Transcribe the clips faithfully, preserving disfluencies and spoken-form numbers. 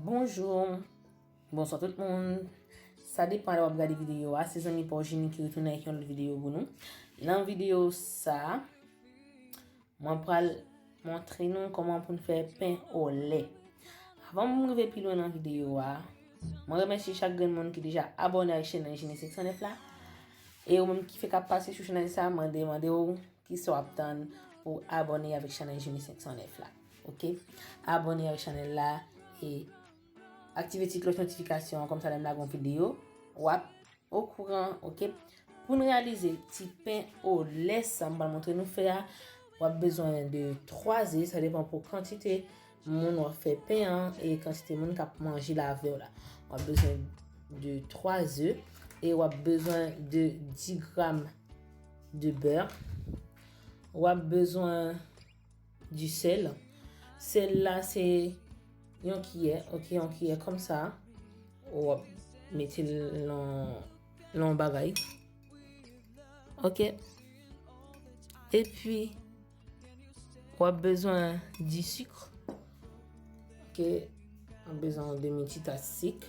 Bonjou, bonswa tout moun. Sa depan lè w ap gade videyo a. Se zanmi pa w Jimmy ki retounen avèk yon lòt videyo pou nou. Nan videyo sa, mwen pral montre nou kòman pou n fè pen olè. Avan m rive pi lwen nan videyo a, mwen remèsye chak grenn moun ki deja abòne ak channel Jimmy senk san nèf la. E ou menm ki fèk ap pase sou channel sa, mwen demande w kisa w ap tann pou abòne avèk channel Jimmy senk san nèf la. Oke? Abòne avèk channel la e aktive ti klòch notifikasyon an, kòmsa lè m lage yon videyo, w ap okouran, oke? Pou n reyalize ti pen olè sa m pral montre nou fè a, w ap bezwen de twa ze, sa depan pou kantite moun w ap fè pen an e kantite moun k ap manje l avè w la. W ap bezwen de twa ze e w ap bezwen de dis gram de bè. W ap bezwen du sèl. Sèl la se yon kiyè, oke, yon kiyè kòmsa. W ap mete l nan, nan yon bagay. Oke. Epi, w ap bezwen du sik. Oke. W ap bezwen yon demi ti tas sik.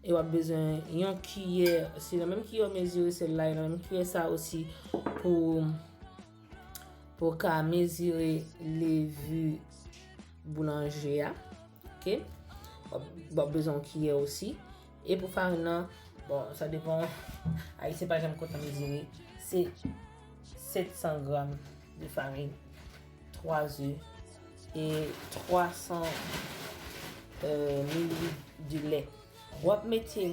E w ap bezwen yon kiyè, se nan menm kiyè w mezire sèl la, e nan menm kiyè sa osi pou pou w ka mezire levi boulanje a. Oke? W ap, w ap bezwen yon kiyè osi. E pou farin nan, bon, sa depan, Ayisyen pa janm kontan mezire. Se sèt san gram de farin, twa ze e twa san, euh, mililit de lè. W ap mete,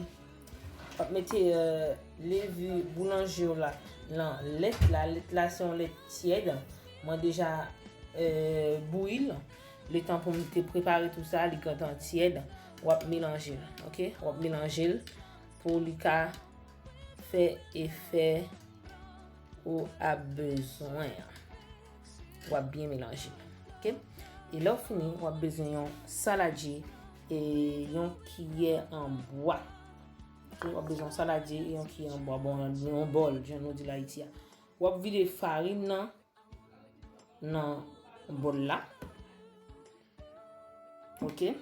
w ap mete, euh, levi boulanje w la nan lèt la. Lèt la se yon lèt tyèd. Mwen deja, euh, bouyi l. Letan pou m te prepare tou sa, li gentan tyèd. W ap melanje l, oke? W ap melanje l pou li ka fè efè ou ap bezwen an. W ap byen melanje. Oke? E lè w fini, w ap bezwen yon saladye e yon kiyè an bwa. Oke? W ap bezwen yon saladye e yon kiyè an bwa. Bon, yon bòl, jan nou di l Ayiti a. W ap vide farin nan nan bòl la. Oke?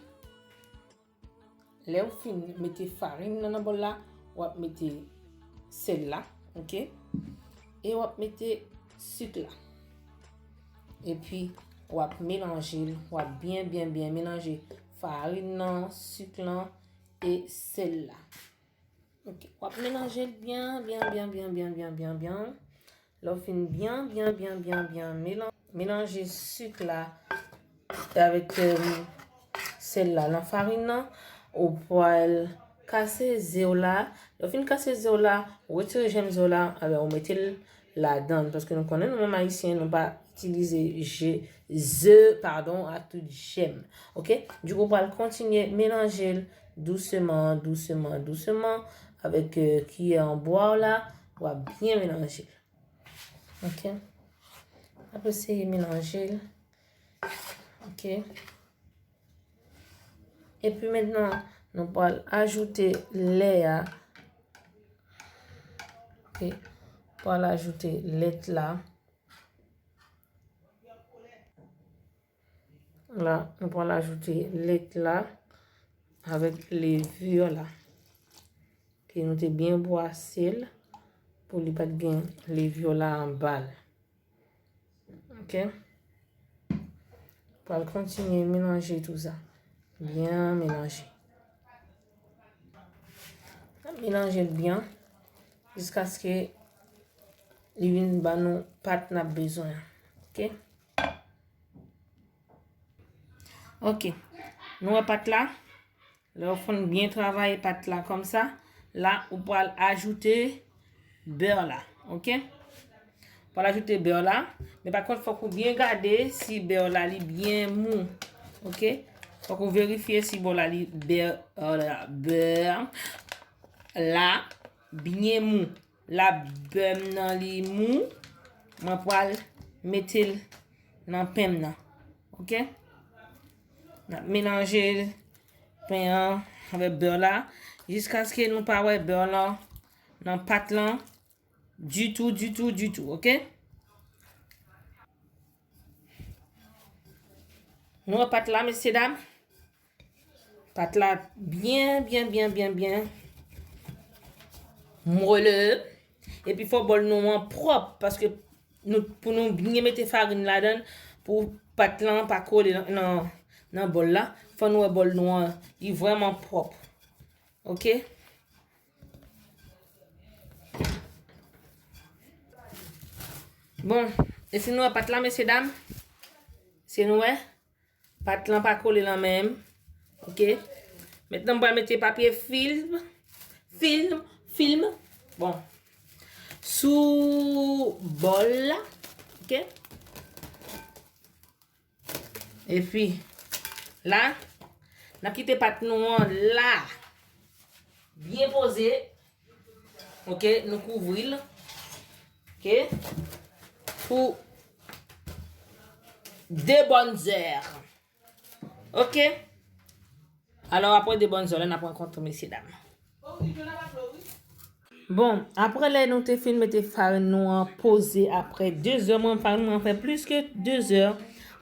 Lè w fin mete farin nan nan bòl la, w ap mete sèl la, oke? E w ap mete sik la. Epi, w ap melanje l, w ap byen, byen, byen melanje farin nan, sik lan e sèl la. Oke, w ap melanje l byen, byen, byen. Lè w fin byen, byen, byen, byen, byen, byen melan-, melanje sik la avèk, euh, sèl la nan farin nan, ou pral kase ze w la. Lè w fin kase ze w la, ou retire jèm ze w la, alò ou mete l ladan l, paske nou konnen nou menm Ayisyen, nou pa itilize je, ze, padon, ak tout jèm. Oke? Dikou, ou pral kontinye melanje l douseman, douseman, douseman, avèk, euh, kiyè an bwa w la, w ap byen melanje l. Oke? W ap eseye melanje l. Oke? Epi mentnan, nou pral ajoute lè a. Oke? Pral ajoute lèt la. La, nou pral ajoute lèt la avèk levure la. Ke nou te byen bwase l pou li pa t gen levure la anba l. Oke? Pral kontinye melanje tou sa. Byen melanje. Melanje l byen jiskaske li vin ba nou pat n ap bezwen an. Oke? Oke. Nou wè pat la? Lè w fin byen travay pat la kòmsa, la ou pral ajoute bè la, oke? Ou pral ajoute bè la, men pa kont fòk ou byen gade si bè la li byen mou, oke? Fòk ou verifye si bè la li, bè la, bè la byen mou. La bè m nan li mou, mwen pral mete l nan pen m nan. Oke? N ap melanje pen an avèk bè la jiskaske nou pa wè bè lan nan pat lan ditou, ditou, ditou, oke? Nou wè pat la, mesye dam? Pat la byen, byen, byen, byen, byen mole. Epi fò bòl nou an pwòp, paske nou, pou nou byen mete farin ladan l, pou pat lan pa kole nan, nan, nan bòl la, fò nou wè bòl nou an, li vrèman pwòp. Oke? Bon, e si nou wè pat la, mesye dam? Si nou wè? Pat lan pa kole lan men m. Oke. Mentnan, m pral mete papye film. Film. Film. Bon. Sou bòl la. Oke. Epi, la, n ap kite pat nou an la. Byen poze. Oke, nou kouvri l. Oke. Pou de bòn zè. Oke. Alò, apre de bòn zè la, n ap rankontre mesye dam. Bon, apre lè nou te fin mete farin nou an poze apre de zè, mwen farin mwen fè plis ke de zè,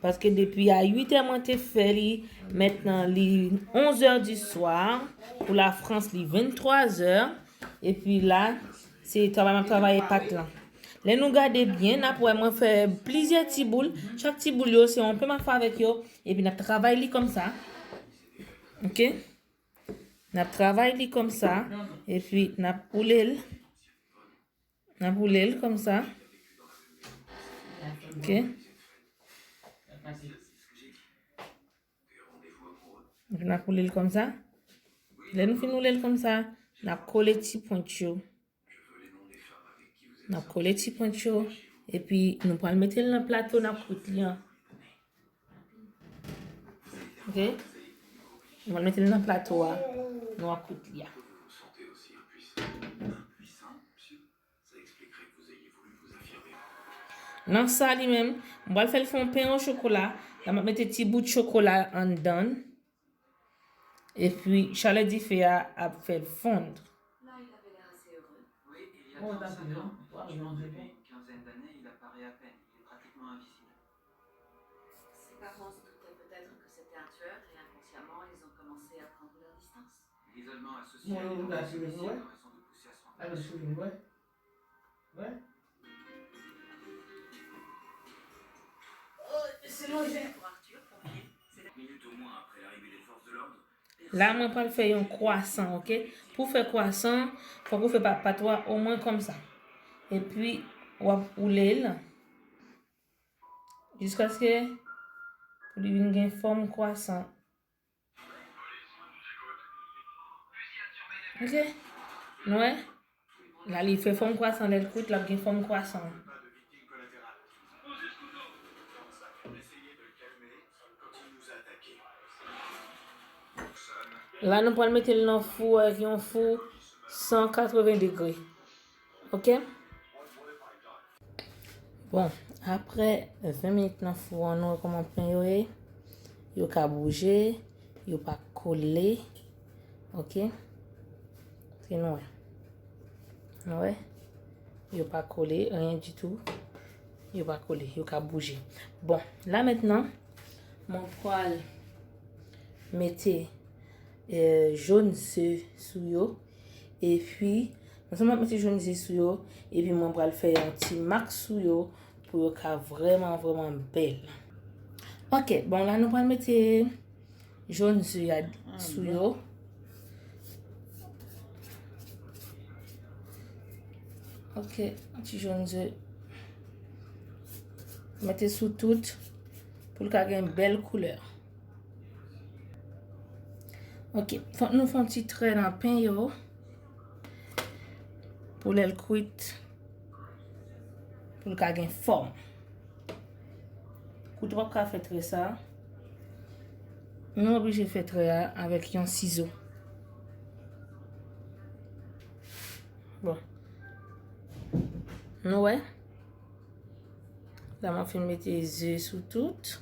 paske depi a uit è mwen te fè li, mentnan li onz è di swa, pou Lafrans li venntwa zè, epi la, se travay m ap travay e pat lan. Lè nou gade byen, n ap wè mwen fè plizyè ti boul, chak ti boul yo se yon pen m ap fè avèk yo, epi n ap travay li kòmsa. Oke? N ap travay li kòmsa, epi n ap woule l. N ap woule l kòmsa. Oke? Epi n ap woule l kòmsa. Lè nou fin woule l kòmsa, n ap kole ti pwent yo. N ap kole ti pwent yo, epi nou pral mete l nan plato, n ap kwit li an. Oke? Nou pral mete l nan plato a, nou ap kwit li a. Nan sa li menm, m pral fè l fè yon pen o chokola, la m ap mete ti bout chokola anndan l. Epi, chalè dife a ap fè l fonn. Ses parents se doutaient peut-être que c'était un tueur et inconsciemment, ils ont commencé à prendre leur distance. L'isolement associé à une dépression suicide aurait sans doute poussé à se renfermer sur lui. Minutes au moins après l'arrivée des forces de l'ordre, La, mwen pral fè yon kwasan, oke? Pou fè kwasan, fòk ou fè pa, pat ou a omwen kòmsa. Epi, w ap woule l jiskaske pou li vin gen fòm kwasan. Oke? Nou wè? La, li fè fòm kwasan, lè l kwit, l ap gen fòm kwasan. La, nou pral mete l nan fou avèk yon fou san katreven degre. Oke? Bon, apre ven minit nan fou an, nou wè kòman pen yo ye. Yo ka bouje, yo pa kole. Oke? Se nou wè. Nou wè? Yo pa kole, anyen ditou. Yo pa kole, yo ka bouje. Bon, la mentnan, mwen pral mete, eh, jòn ze sou yo. Epi, non sèlman m ap mete jòn ze sou yo, epi mwen pral fè yon ti mak sou yo pou yo ka vrèman, vrèman bèl. Oke, bon, la nou pral mete jòn ze a sou yo. Oke, ti jòn ze. Mete sou tout pou l ka gen bèl koulè. Oke, fòk nou fè yon ti trè nan pen yo. Pou lè l kwit, pou l ka gen fòm. Kouto p ap ka fè trè sa. Nou oblije fè trè a avèk yon sizo. Bon. Nou wè? La, mwen fin mete ze sou tout.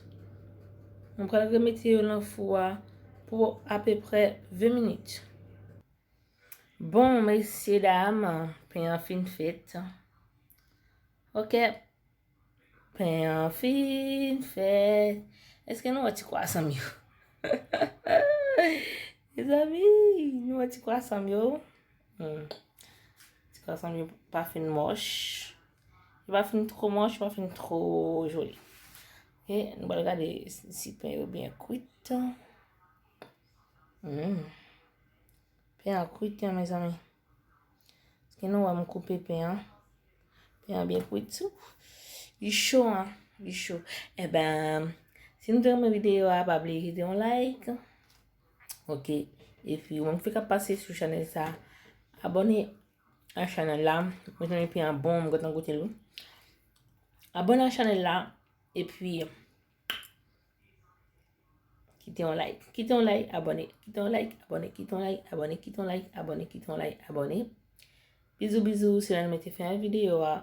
Mwen pral remete yo nan fou a pou apeprè ven minit. Bon, mesye dam, pen an fin fèt. Oke. Pen an fin fèt. Èske nou wè ti kwasan m yo? Mezanmi, nou wè ti kwasan m yo. Hmm. Ti kwasan m yo pa fin mòch. Yo pa fin twò mòch, yo pa fin twò joli. Ok, nou pral gade si pen yo byen kwit. Hmm. Pen an kwit, mezanmi. Èske nou wè m koupe pen an? Pen an byen kwit. Li cho, an. Li cho. Eben, si nou te renmen videyo a, pa bliye kite yon like. Ok. Epi, ou menm ki fèk ap pase sou chanèl sa, abòne a chanèl la. Mwen, pen an bon, m gentan goute l, wi. Abòne a chanèl la. Epi, kite yon like. Kite yon like, abòne. Kite yon like, abòne. Kite yon like, abòne. Kite yon like, abòne. Kite yon like, abòne. Bizou, bizou. Se la nou mete fen a videyo a.